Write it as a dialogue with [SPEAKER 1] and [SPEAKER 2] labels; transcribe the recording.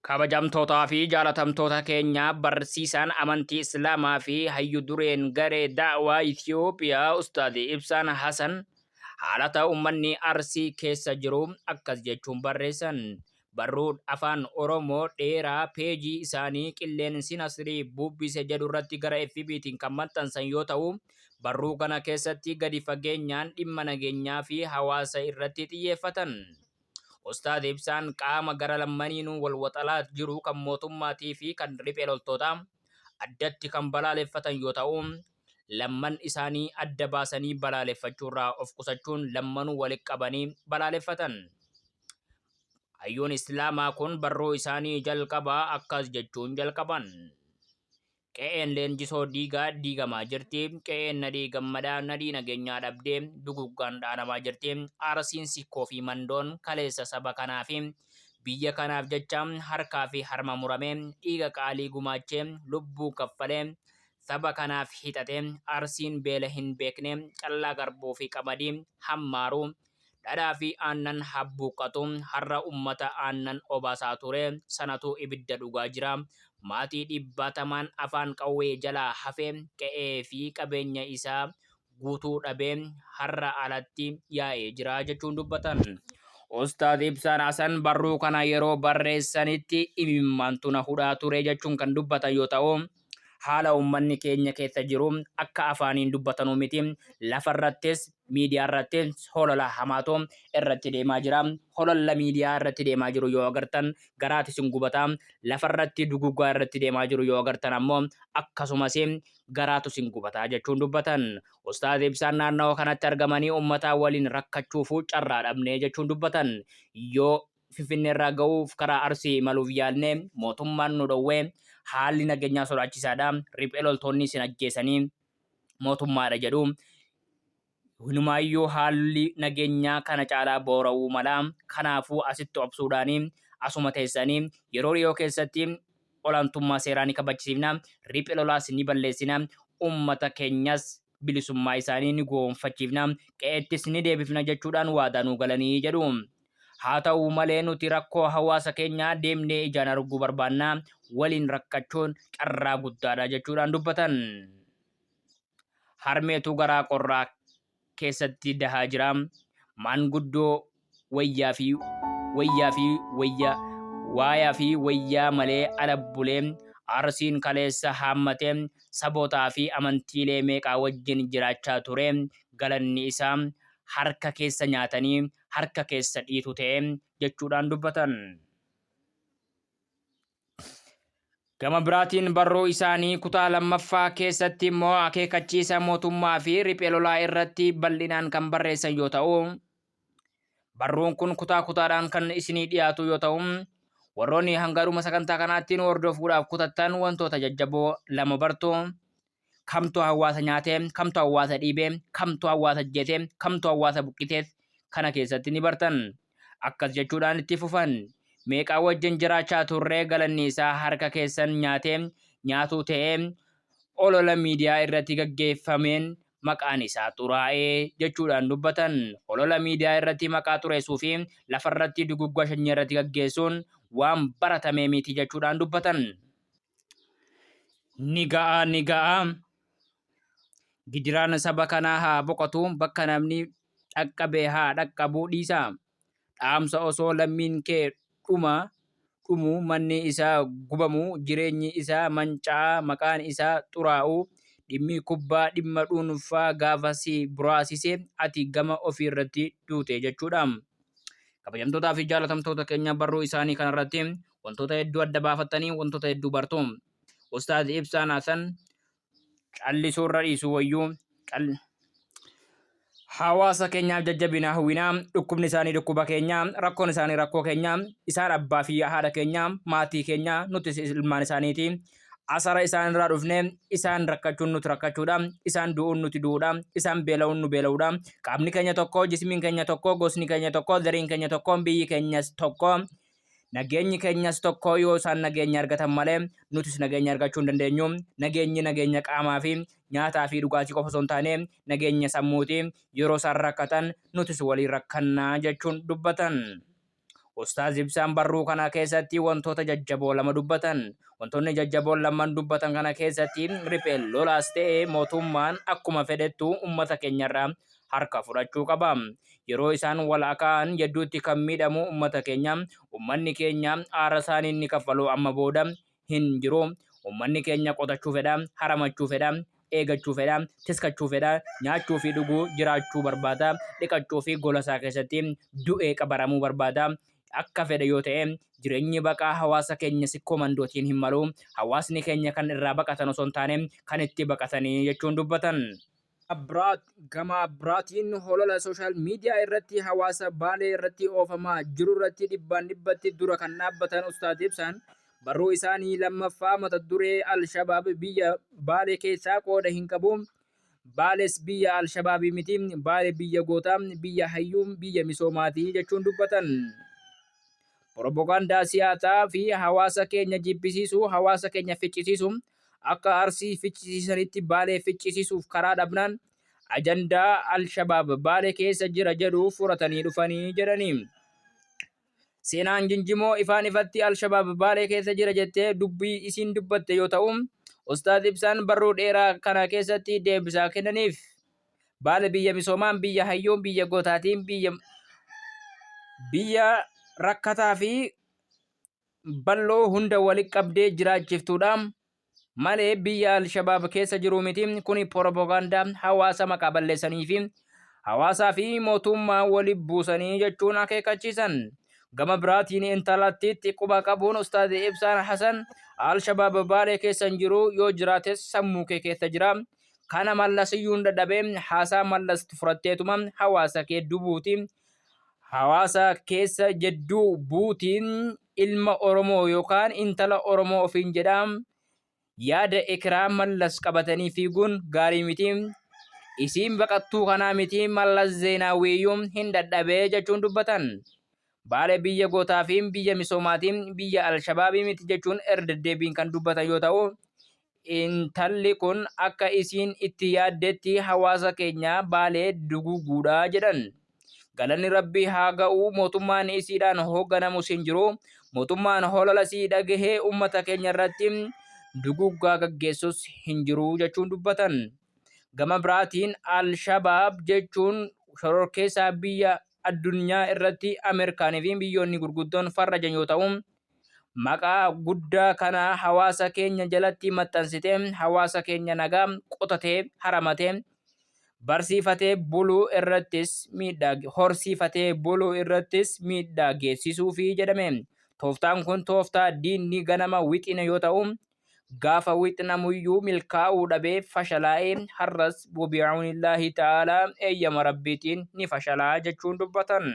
[SPEAKER 1] Kabajamtootaa fi jaalatamtoota keenya barsiisaan amantii Islaamaa fi hayyu dureen garee da'waa Itiyoophiyaa Ustaaz Ibsaan Hasan haalata ummanni Arsii keessa jiru akkas jechuun barreessan. Barruu Afaan Oromoo dheeraa peejii isaanii Qilleensi Nasrii Bubbise jedhu irratti gara FBtiin kan maxxansan yoo ta'u, barruu kana keessatti gadi fageenyaan dhimma nageenyaa fi hawaasa irratti xiyyeeffatan. Ustaaz Ibsaan qaama gara lammaniinuu wal waxalaa jiru kan mootummaatii fi kan riphee loltootaa addatti kan balaaleffatan yoo ta'u, lamman isaanii adda baasanii balaaleffachuurraa of qusachuun lammanuu walitti qabanii balaaleffatan. Hayyuun Islaamaa kun barruu isaanii jalqabaa akkas jechuun jalqaban. Qe'een Leenjisoo Diigaa diigamaa jirti. Qe'een Nadhii Gammadaa Nadhii Nageenyaa dhabdee duguggaan dhaanamaa jirti. Arsiin Sikkoo fi Mandoon kaleessa saba kanaa fi biyya kanaaf jecha harkaa fi harma muramee dhiiga qaalii gumaachee lubbuu kaffalee saba kanaaf hiixate Arsiin beela hin beekne callaa garbuu fi qamadii hammaaru Dhadhaa fi aannan habbuuqqatu. Har'a ummata aannan obaasaa ture sanatu ibidda dhugaa jira. Maatii dhibbaatamaan afaan qawwee jalaa hafe qe'ee fi qabeenya isaa guutuu dhabee har'a alatti yaa'ee jira jechuun dubbatan. Ustaaz Ibsaan Hasan barruu kana yeroo barreessanitti imimmaantu na hudhaa ture jechuun kan dubbatan yoo ta'u, haala uummanni keenya keessa jiru akka afaaniin dubbatanuu miti. Lafarrattis miidiyaarrattis holola hamaatu irratti deemaa jira. Hololla miidiyaa irratti deemaa jiru yoo agartan garaati isin gubata. Lafarratti duguggaa irratti deemaa jiru yoo agartan ammoo akkasumas garaatu isin gubata jechuun dubbatan. Ustaaz Ibsaan naannawa kanatti argamanii uummataa waliin rakkachuufuu carraa dhabne jechuun dubbatan. Yoo Finfinneerraa ga'uuf karaa Arsii imaluuf yaalne mootummaan nu dhowwe, haalli nageenyaa sodaachisaadha, riphee loltoonni isin ajjeesanii mootummaadha jedhu. Hinumaayyuu haalli nageenyaa kana caalaa boora'uu mala. Kanaafuu asitti obsuudhaan asuma teessanii yeroo dhiyoo keessatti olaantummaa seeraa ni kabachisiifna, riphee lolaas ni balleessina, uummata keenyas bilisummaa isaanii ni goonfachiifna, qe'eettis ni deebifna jechuudhaan waadaa nuu galanii jedhu. Haa ta'u malee nuti rakkoo hawaasa keenyaa deemnee ijaan arguu barbaanna, waliin rakkachuun carraa guddaadha jechuudhaan dubbatan. Harmeetu garaa qorraa keessatti dahaa jira. Maanguddoo wayyaa fi wayyaa fi wayya waayaa fi wayyaa malee ala bulee Arsiin kaleessa haammatee sabootaa fi amantiilee meeqaa wajjin jiraachaa ture galanni isaa harka keessa nyaatanii harka keessa dhiitu ta'e jechuudhaan dubbatan. Gama biraatiin barruu isaanii kutaa lammaffaa keessatti immoo akeekkachiisa mootummaa fi riphee lolaa irratti bal'inaan kan barreessan yoo ta'u, barruun kun kutaa kutaadhaan kan isinii dhiyaatu yoo ta'u, warroonni hanga dhuma sagantaa kanaatti nu hordofuudhaaf kutattan wantoota jajjaboo lama bartu. Kamtu hawaasa nyaate, kamtu hawaasa dhiibe, kamtu hawaasa ajjeese, kamtu hawaasa buqqisees kana keessatti ni bartan. Akkas jechuudhaan itti fufan. Meeqaa wajjin jiraachaa turree galanni isaa harka keessan nyaatee nyaatuu ta'ee olola miidiyaa irratti gaggeeffameen maqaan isaa xuraa'ee jechuudhaan dubbatan. Olola miidiyaa irratti maqaa xureessuu fi lafarratti duguggaa sanyii irratti gaggeessuun waan baratamee miti jechuudhaan dubbatan. Ni ga'a ni ga'a. Gidiraan saba kanaa haa boqotu bakka namni dhaqqabe haa dhaqqabu dhiisa. Dhaamsa osoo lammiin kee dhuma dhumu manni isaa gubamu jireenyi isaa manca'aa maqaan isaa xuraa'u dhimmi kubbaa dhimma dhuunfaa gaafa si buraasise ati gama ofiirratti duute jechuudha. Kabajamtootaa fi jaalatamtoota keenya barruu isaanii kanarratti wantoota hedduu adda baafattanii wantoota hedduu bartu. Ustaaz Ibsaan Hasan callisuurra dhiisuu wayyuu cal Hawaasa keenyaaf jajjabina hawwina. Dhukkubni isaanii dhukkuba keenya, rakkoon isaanii rakkoo keenya, isaan abbaa fi haadha keenya, maatii keenya, nutis ilmaan isaaniiti. Asara isaan irraa dhufne, isaan rakkachuun nuti rakkachuudha, isaan du'uun nuti du'uudha, isaan beela'uun nu beela'uudha. Qaamni keenya tokko, jismiin keenya tokko, gosni keenya tokko, zariin keenya tokko, biyyi keenyas tokko. Nageenyi keenyas tokko yoo isaan nageenya argatan malee nutis nageenya argachuu hin dandeenyu. Nageenyi nageenya qaamaa fi nyaataa fi dhugaatii qofa osoo hin taane nageenya sammuuti. Yeroo isaan rakkatan nutis waliin rakkannaa jechuun dubbatan. Ustaaz Ibsaan barruu kana keessatti wantoota jajjaboo lama dubbatan. Wantoonni jajjaboon lamman dubbatan kana keessatti ripheen lolaas ta'e mootummaan akkuma fedhettu ummata keenyarraa harka fudhachuu qaba. Yeroo isaan wal akaa'an jedduutti kan miidhamu ummata keenya. Ummanni keenya aara isaaniin ni kaffalu amma booda hin jiru. Ummanni keenya qotachuu fedha, haramachuu fedha, eegachuu fedha, tiskachuu fedha, nyaachuu fi dhuguu jiraachuu barbaada, dhiqachuu fi gola isaa keessatti du'ee qabaramuu barbaada. Akka fedhe yoo ta'e jireenyi baqaa hawaasa keenya sikkoo mandootiin hin malu. Hawaasni keenya kan irraa baqatan osoo hin taane kan itti baqatanii jechuun dubbatan. Gama biraatiin holola social media irratti hawaasa Baalee irratti oofamaa jiru irratti dhibbaan dhibbatti dura kan dhaabbatan Ustaaz Ibsaan barruu isaanii lammaffaa mata duree Al-Shabaab biyya Baalee keessaa qooda hin qabu, Baales biyya Al-Shabaabii miti, Baale biyya gootaa, biyya hayyuu, biyya misoomaati jechuun dubbatan. Poropogaandaa siyaasaa fi hawaasa keenya jibbisiisuu, hawaasa keenya ficcisiisuu, akka Arsii ficcisiisanitti Baalee ficcisiisuuf karaa dhabnaan ajandaa Al-Shabaab Baalee keessa jira jedhu furatanii dhufanii jedhani. Seenaan Jinjimoo ifaan ifatti Al-Shabaab Baalee keessa jira jettee dubbii isiin dubbatte yoo ta'u, Ustaaz Ibsaan barruu dheeraa kana keessatti deebisaa kennaniif. Baale biyya misoomaan, biyya hayyuun, biyya gootaatiin, biyya biyya rakkataa fi bal'oo hunda wali qabdee jiraachiftuudha malee biyya Al-Shabaab keessa jiru miti. Kuni poropogaandaa hawaasa maqaa balleessanii fi hawaasaa fi mootummaa wali buusanii jechuun akeekkachiisan. Gama biraatiin intalattiitti quba qabuun Ustaaz Ibsaan Hasan Al-Shabaab Baalee keessa hin jiru yoo jiraates sammuu kee keessa jira. Kana Mallasiyyuun dadhabee haasaa Mallas furatteetuma hawaasa kee dubuuti. Hawaasa keessa jedduu buutiin ilma Oromoo yookaan intala Oromoo ofiin jedha. Yaada ekeraa Mallas qabatanii fiiguun gaarii miti. Isiin baqattuu kanaa miti Mallas Zeenaawwiiyyuu hin dadhabee jechuun dubbatan. Baale biyya gootaa fi biyya misoomaati, biyya Alshabaabii miti jechuun irra deddeebiin kan dubbatan yoo ta'u, intalli kun akka isiin itti yaaddetti hawaasa keenya Baalee duguuguudha jedhan. Galanni Rabbii haa ga'u mootummaan isiidhaan hoogganamus hin jiru. Mootummaan holola sii dhagahee ummata keenya irratti duguuggaa gaggeessus hin jiru jechuun dubbatan. Gama biraatiin Al-Shabaab jechuun shororkeessaa biyya addunyaa irratti Ameerikaan fi biyyoonni gurguddoon farrajan yoo ta'u, maqaa guddaa kana hawaasa keenya jalatti maxxansitee hawaasa keenya nagaa qotatee haramatee barsiifatee buluu irrattis miidhaa horsiifatee buluu irrattis miidhaa geessisuufi jedhame. Tooftaan kun tooftaa diinni ganama wixine yoo ta'u, gaafa wixinamuyyuu milkaa'uu dhabee fashalaa'ee har'as wabi'aunillaahi ta'aalaa eeyyama Rabbiitiin ni fashalaa'a jechuun dubbatan.